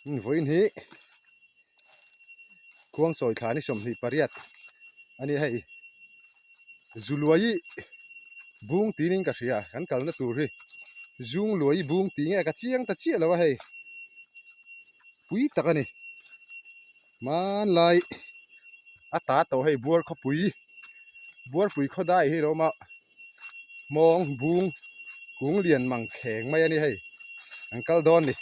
Vawiin hi khuangchawi thla ni 28 a ni hei Zuluai bung tiin ka hria kan kalna tur hi Zungluai bung tih nge ka chiang ta chiah lo a hei pui tak a ni hmanlai a ta tawh hei buar khawpui buarpui khaw dai hi a lo awm a hmawng bung kung lian mang kheng mai a ni hei an kal dawn ni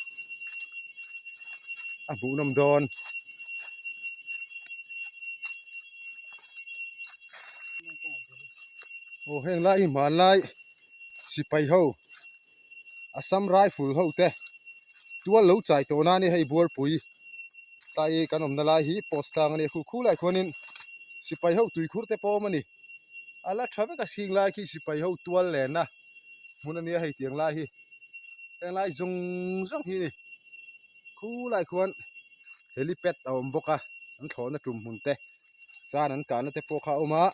a hmuhnawm dawn. Aw heng lai hi hmanlai sipai ho Assam rifle ho te tual lo chai tawh na a ni hei buarpui tlai kan awmna lai hi post tlang a ni khu khu lai khuanin sipai ho tuikhur te pawh a awm a ni a la tha vek a chhing lai khi sipai ho tual lenna hmun a nia hei tiang lai hi heng lai zawng zawng hi a ni khu lai khuan helipad a awm bawk a an thlawhna tum hmun te chuan an kahna te pawh kha a awm a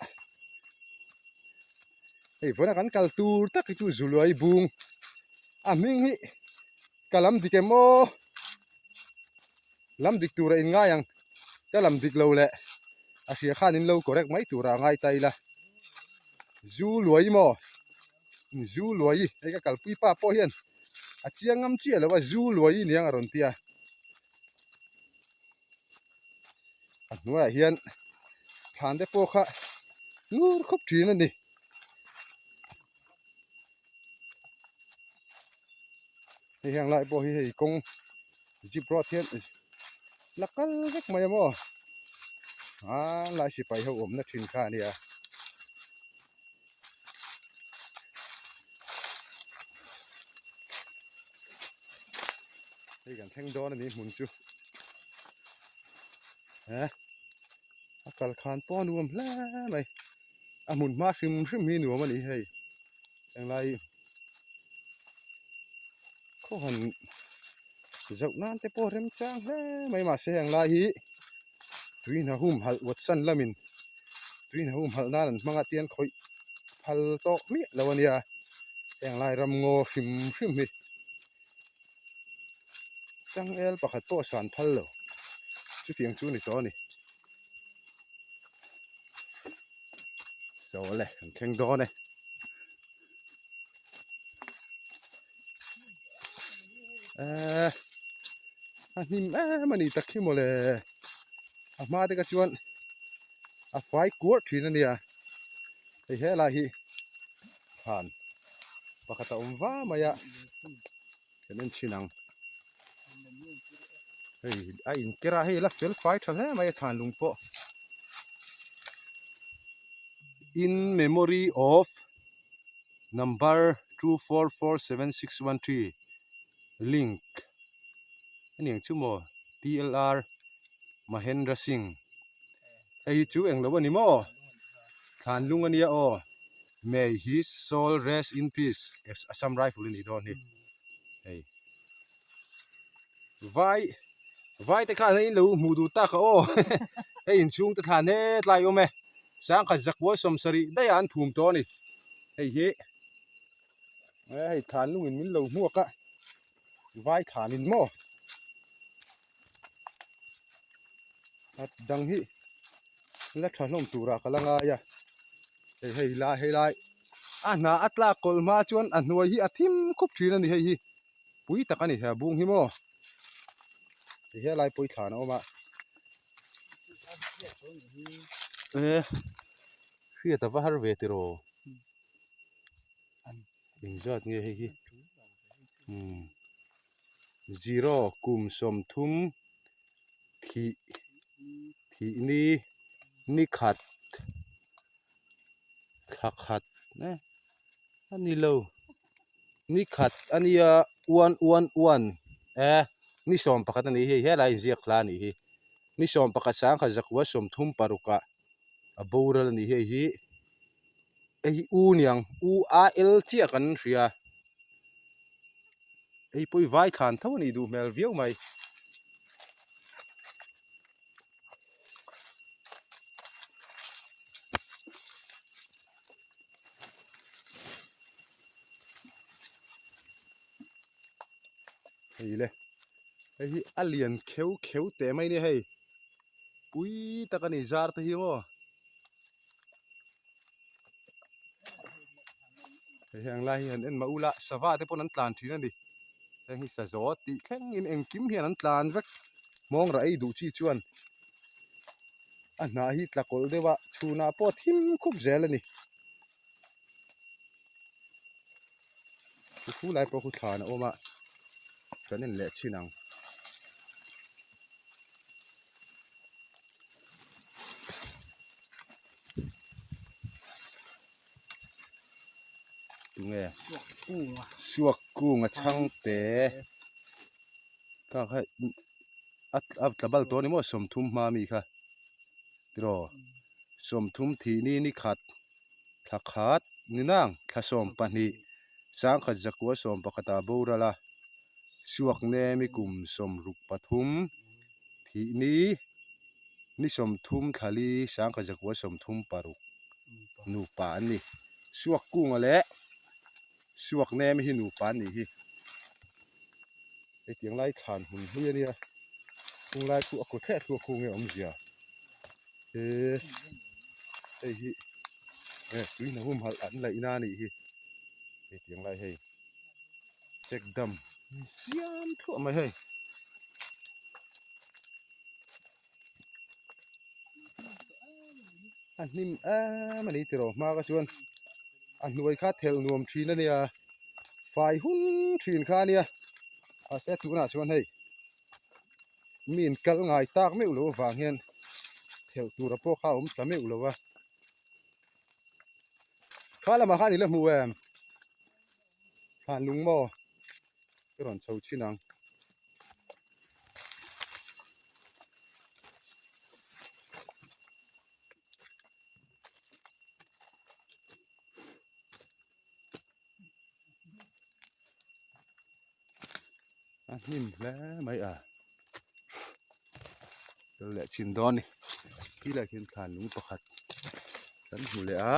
hei vawiin a kan kal tur tak hi chu Zuluai bung a hming hi ka lam dik em aw lam dik tur a in ngai ang ka lam dik lo leh a hria khan in lo correct mai tur ah a ngai ta ila zu luai maw zu luai hei ka kalpui pa pawh hian a chiang ngam chiah lo a zu luai aniang a rawn ti a a hnuaiah hian thlan te pawh kha ngur khawp thin a ni. Hei heng lai pawh hi hei kawng jeep road hian la kal vek mai a maw ah lai sipai ho awmna thin kha a nia. Hei kan thleng dawn a ni hmun chu he a kal khan pawh a nuam hle mai a hmun hma hrim hrim hi nuam a ni hei. Englai khaw han zoh nan te pawh remchang hle mai mahse englai hi tui hna hum halh Watson lamin tui hna hum halh nan an hmang a tian khawih phal tawk miah lo a nia englai ram ngaw hrim hrim hi changel pakhat pawh a san phal lo chutiang chu a ni tawh a ni. Saw le an thleng dawn e. Eh, a hnim em a ni tak hi mawle. A hma te kha chuan a fai kuar thin a nia. Hei helai hi thlan pakhat a awm va mai a. Kan en chhin ang. Hei a in ker a hei la fel fai tha hle mai a thlan lung pawh. In memory of number 2447613 link aniang chu maw TLR Mahendra Singh hei hi chu englo a ni maw thlan lung ania aw. May his soul rest in peace Assam Rifle a nih dawn hi hei vai vai te khan in lo hmuh duh tak a aw hei inchhung te thlan hetlai awm e sangkhat zakua sawmsarih daih ah an phum tawh a ni hei hi hei thlan lungin min lo hmuak a vai thlan in maw a dang hi la tha hlawm turah ka la ngai a hei hei lai hei lai a hna a tlak kawlh hma chuan a hnuai hi a thim khup thin a ni hei hi pui tak a ni he bung hi maw ti helai pawh hi thlan a awm a e hriat a va har ve tiraw engzat nge hei hi umm zero kum 30 thih thih ni ni khat thla khat eh a ni lo ni khat a nia one one one eh ni 11 a ni hei helai inziak hla a nih hi ni 11 sangkhat zakua 36 ah a boral a ni hei hi hei hi u niang u a l chiah kan hria. Hei pawh vai thlan tho a nih duh hmel viau mai. Hei le. Hei hi a lian kheu kheu teh mai nia hei pui tak a ni zar te hi maw hei heng lai hi han en mah ula sava te pawn an tlan thin a ni heng hi sazaw tih thleng in engkim hian an tlan vek hmawng rah ei duh chi chuan a hnah hi tla kawlh deuh a chhunah pawh a thim khup zel a ni. Chu khu lai pawh khu thlan a awm a kan en leh chhin ang. Tunge suak kunga chhangte kha kha a tla bal tawh a ni maw 30 hma mi kha tiraw 30 thih ni ni khat. Thla khat ni nang thla 12 sangkhat zakua sawm pakhata boral a, suak nemi kum 63 thih ni ni 30 thla li sangkhat zakua 36 nupa an ni. Suak kunga leh suak nemi hi nupa an nih hi. Hetiang lai thlan hmun hlui a nia, chung lai chu a kaw thleh thluak khung nge awmzia he hei hi e tui hna humhalh an laih na a nih hi hetiang lai hei check dam siam thluah mai hei. A hnim em a ni tiraw hma kha chuan a hnuai kha thelh nuam thin a nia fai hun thin kha a nia mahse tunah chuan hei mi in kal ngai tak meuh loh avang hian thelh tura pawh kha a awm ta meuh lo a kha lamah khan i la hmu em thlan lung maw ka rawn chho chhin ang. A hnim hle mai a kal leh chin dawn a ni khilaiah khian thlan lung pakhat kan hmu leh a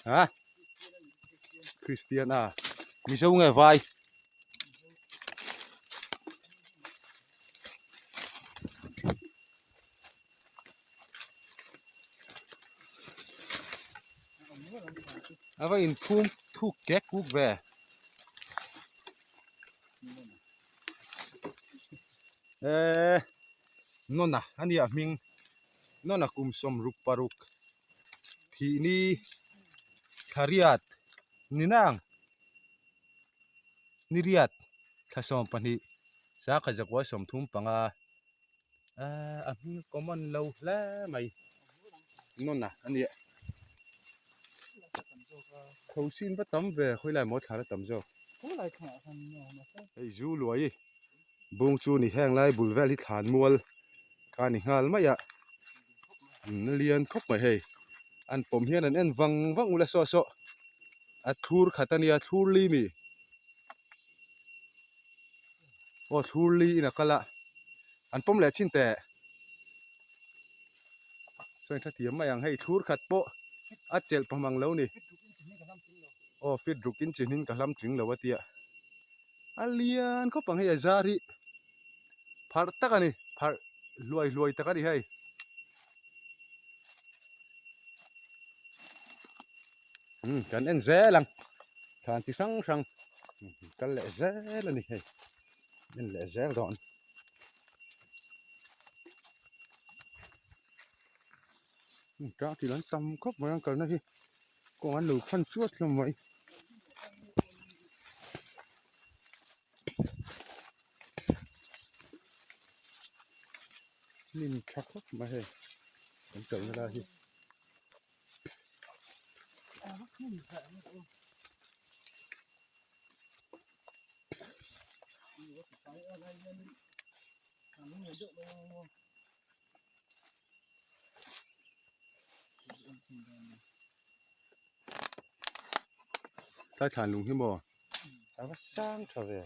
ha Kristian a Mizo nge vai. A va inphum thuk kek kuk ve. Eee Nona a nia hming Nona kum 66 thih ni thla riat ni nang ni riat thla 12 sangkhat zakua 35. Ahh a hming common lo hle mai nawn a a nia thosin va tam ve khawilai maw thla la tam zawk hei zu luai bung chu ni heng lai bul vel hi thlan mual kha a ni nghal mai a a lian khawp mai hei an pawm hian an en vang vang ula saw saw a thlur khat a nia thlur li mi. Aw thlur li in a kal a an pawm leh chin teh sawi tha thiam mai ang hei thlur khat pawh a chelh pahmang ang lo ni aw fit ruk in chin in ka hlam tling lo a tia a lian khawp ang hei a zar hi pharh tak a ni pharh hluai hluai tak a ni hei. Umm kan en zel ang thlan chi hrang hrang kal leh zel a ni hei en leh zel dawn umm tah thil an tam khawp mai an kalna hi kawng an lo phan chuat hlawm mai. Hnim tha khawp mai hei kan kalna lai hi. Tlai thlan lung hi maw a va sang tha ve.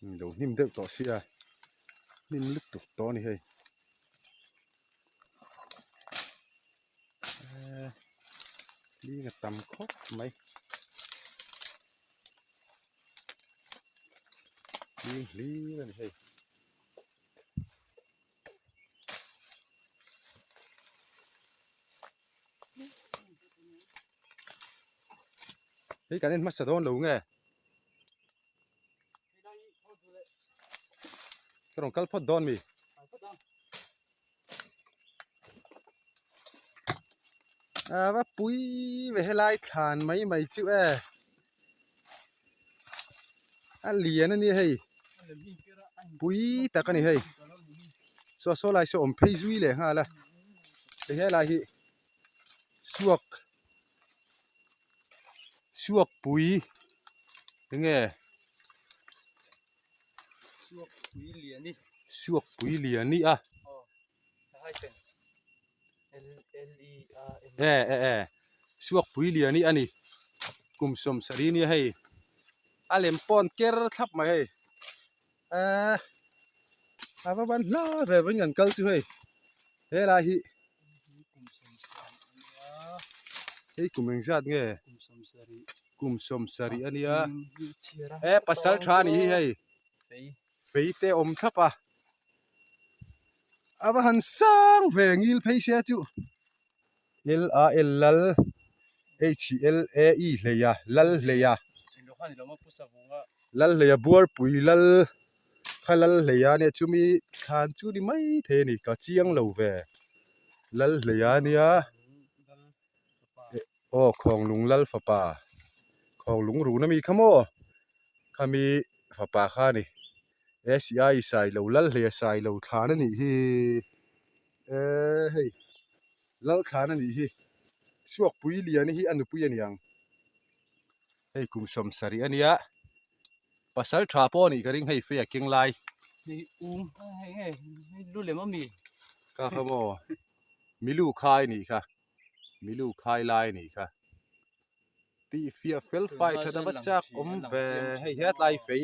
Lo hnim deuh tawh sia hnim lutuk tawh a ni hei eee hling a tam khawp mai hling hlir a ni hei. Hei kan en hmasa dawn lo nge. Ka rawn kal phawt dawn mi. A va pui ve helai thlan mai mai chu e. A lian a nia hei. Pui tak a ni hei. Saw saw lai saw awm phei zui leh nghal a. Hei helai hi suak suak pui enge suak pui lian i suak pui lian i a e e e suak pui lian i a ni kum sawm sarih nia hei a lem pawn ker thlap mai hei eee a va ban hla ve vawiin kan kal chu hei helai hi hei kum engzat nge kum sawm sarih a nia he pasal tha a nih hi hei fei te awm thlap a a va han sang ve ngil phei sia chu L A L lal H L A E hleia lal hleia lal hleia buarpui lal kha lal hleia ania chumi thlan chu ni mai thei a ni ka chiang lo ve lal hleia ania aw khawnglung lal fapa khawnglung run ami kha maw khami fapa kha a ni S I sailo lal hleia sailo thlan a nih hi. Eee hei Lalthlan a nih hi Suakpui Liani hi a nupui a ni ang hei kum sawm sarih a nia pasal tha pawh a nih ka ring hei fei a keng lai hei um hei nge hei lu lem ami ka kha maw milu khai a nih kha milu khai lai a nih kha tih fiah fel fai tha deuh a chak awm ve hei hetlai fei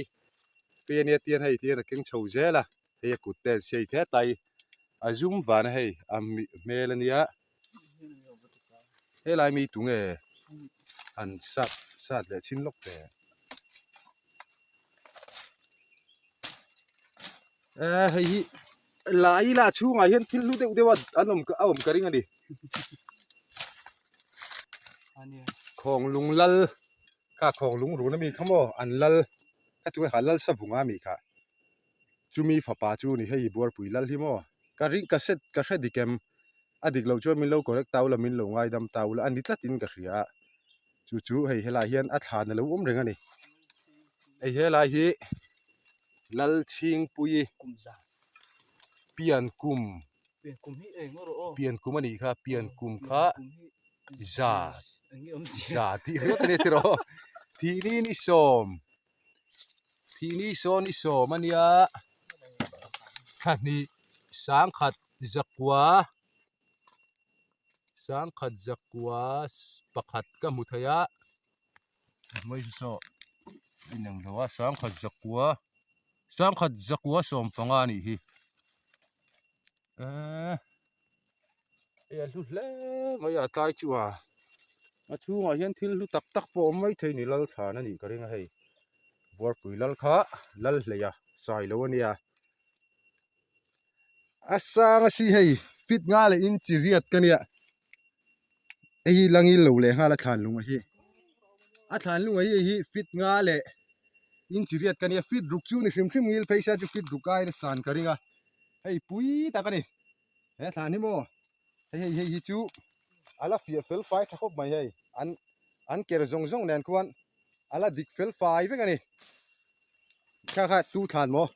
fei ania tian hei tian a keng chho zel a hei a kut te an siai hetlai a zum van a hei a hmel ania helai mi tunge an sat sat leh chin lawk ve eh hei hi lai lah chhungah hian thil hlu deuh deuh a an awm a awm ka ring a ni. Khawnglung lal kha khawnglung run ami kha maw an lal kha tunge kha lal savunga ami kha chumi fapa chu ni hei buarpui lal hi maw ka ring ka set ka hre dik em a dik loh chuan min lo correct tau la min lo ngaidam tau la a ni tlatin ka hria a chu chu hei helaiah hian a thlan alo awm reng a ni hei helai hi Lalchhingpuii pian kum. Pian kum a nih kha pian kum kha za za tih ringawt a nia tiraw thihni ni sawm thihni saw ni sawm a nia thlahnih sangkhat zakua sangkhat zakua pakhat ka hmu thei a hnuai saw inang lo a sangkhat zakua. Sangkhat zakua sawm panga a nih hi eee hei a hlu hle mai a tlai chu a a chhungah hian thil hlu tak tak pawh a awm mai thei a ni Lalthlan a nih ka ring a hei Buarpui lal kha Lalhleia sai lo a nia a sang a si hei fit nga leh inchi riat ka nia hei hi langil lo leh nghal a thlan lung a hi a thlan lung a hi hei hi fit nga leh inchi riat ka nia fit ruk chu ni hrim hrim ngil phei sia chu fit ruk aiin a san ka ring a hei pui tak a ni he thlan hi maw hei hei hei hi chu a la fiah fel fai tha khawp mai hei an an ker zawng zawng nen khuan a la dik fel fai vek a ni. Kha kha tu thlan maw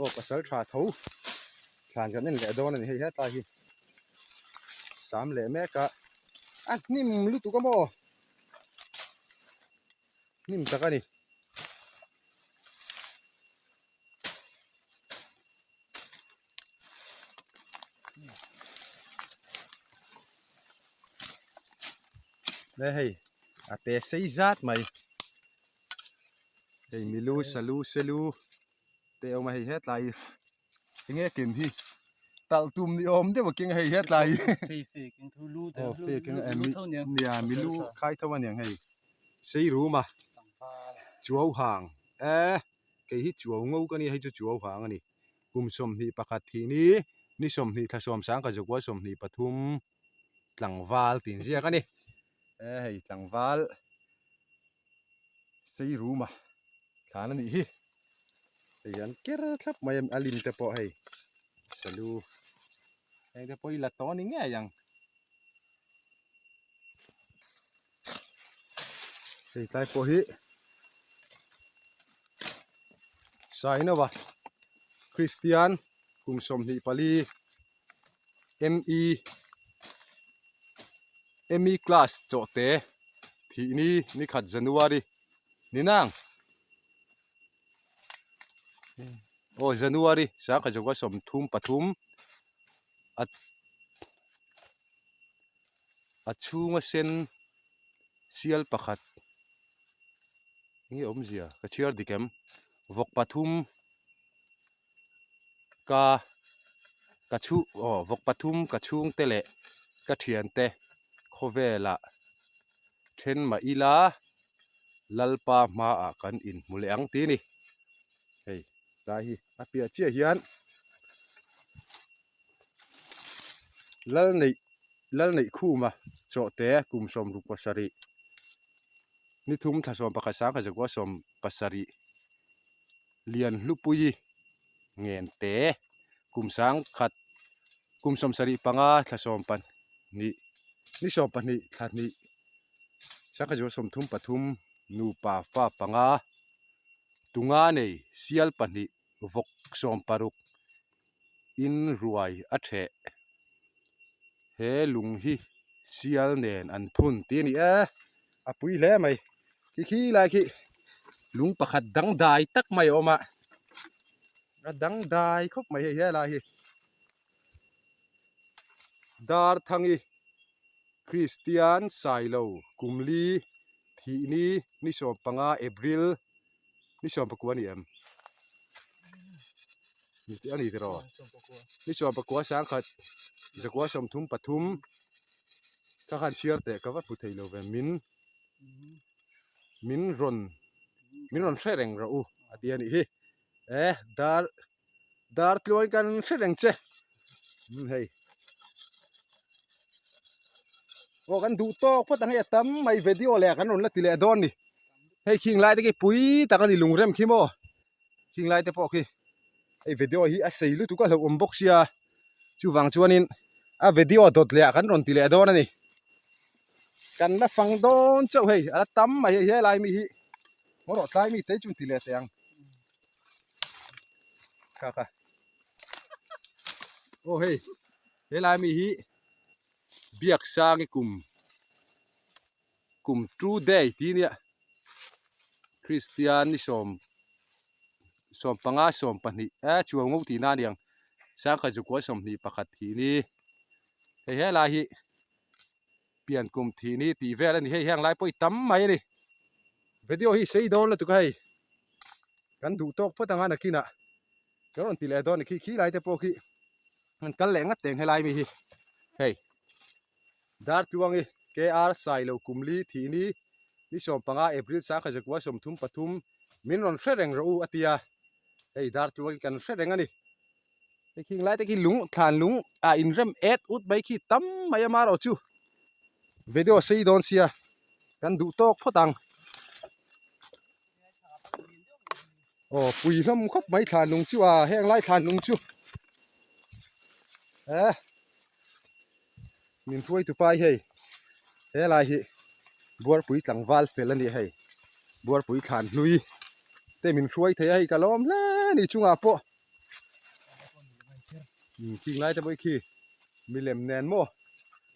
aw pasal tha tho thlan kan en leh dawn a ni hei hetlai hi sam leh mek a a hnim lutuk a maw hnim tak a ni. Hei a te sei zat mai. Hei milu salu selu te a awm a hei hetlai enge ken hi talh tum ni awm deuh a keng a hei hetlai aw fei a keng a nia milu khai tho a niang hei sei rum a chuau hang eh kei hi chuau ngo ka nia hei chu chuau hang a ni kum 21 thih ni ni 20 thla sawmsang ka zakua 23 tlangval tih inziak a ni eh hei tlangval. Sei rum a thlan a nih hi hei an ker thlap mai a a lim te pawh hei salu heng te pawh hi la tawh a ni ngei ang hei tlai pawh hi Sainova Kristian kum 24 M E M E class chawhte thih ni ni khat January ni nang aw January sangkhat zakua 33 a a chhunga sen sial pakhat enge awmzia ka chhiar dik em vawk pathum. Ka ka chhu aw vawk pathum ka chhungte leh ka thiante khawvelah then mah ila Lalpa hmaah kan inhmu leh ang tih a ni. Hei tlai hi a piah chiah hian Lal neih Lal neih khuma chawhte kum 67 ni thum thla 11 sangkhat zakua 70 Lianhlupuii ngen te kum sangkhat kum 75 thla 12 ni 12 thla hnih sangkhat zakua 33 nupa fa panga tunga nei sial pahnih vawk 60 in ruai a theh he lung hi sial nen an phun tih a ni e a pui hle mai khi khi lai khi lung pakhat dangdai tak mai a awm a a dangdai khawp mai hei helai hi Darthangi Kristian Sailo Kumli Thihni ni 15 April ni 19 a ni em a ni tiraw ni 19 sangkhat zakua 33 kha khan chhiar teh ka va hmu thei lo ve min min rawn min rawn hre reng rawh u a ti a nih hi eh dar dar tluangin kan hre reng che umm hei aw kan duh tawk phawt ang hei a tam mai video leh kan rawn la ti leh dawn ni hei khing lai te khi pui tak a ni lungrem khi maw khing lai te pawh khi hei video hi a sei lutuk a hlauhawm bawk sia chuvang chuanin a video dawt leh ah kan rawn ti leh dawn a ni kan la fang dawn chauh hei a la tam mai hei helai mi hi maw rawh tlai mi te chu an ti leh teh ang kha kha aw hei helai mi hi Biaksangi kum kum two day tih nia Kristian ni sawm 15 12 eh chuang ngo tihna a ni ang sangkhat zukua 21 thih ni hei helai hi pian kum thih ni tih vel a ni hei heng lai pawh hi tam mai a ni video hi sei dawn lutuk a hei kan duh tawk phawt ang a nakinah kan rawn ti leh dawn a ni khi khi lai te pawh khi an kal leh ngat teng helai mi hi hei Dartluangi KR Sailo Kumli thihni ni 15 April sangkhat zakua 33 min rawn hre reng rawh u a ti a, hei Dartluangi kan hre reng a ni. Hei khing lai te khi lung thlan lung ah inrem et ut mai khi tam mai a marawh chu video sei dawn sia kan duh tawk phawt ang. Aw pui hlawm khawp mai thlan lung chu a heng lai thlan lung chu eh min hruai tu pa hi hei helai hi buarpui tlangval fel a ni hei buarpui thlan hlui te min hruai thei a hei ka lawm hle a ni chungah pawh khing lai te pawh khi milem nen maw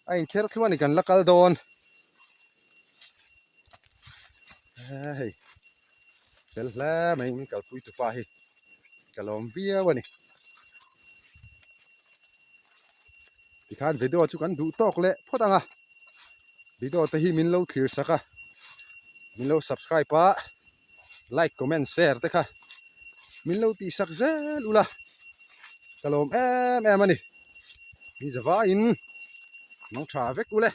a inkher thluah a ni kan la kal dawn. Hei fel hle mai min kalpui tupa hi ka lawm viau a ni tikhan video chu kan duh tawk leh phawt ang a video te hi min lo thlir sak a min lo subscribe a. Like comment share te kha min lo tih sak zel ula ka lawm em em a ni. Ni zavaiin mang tha vek ule.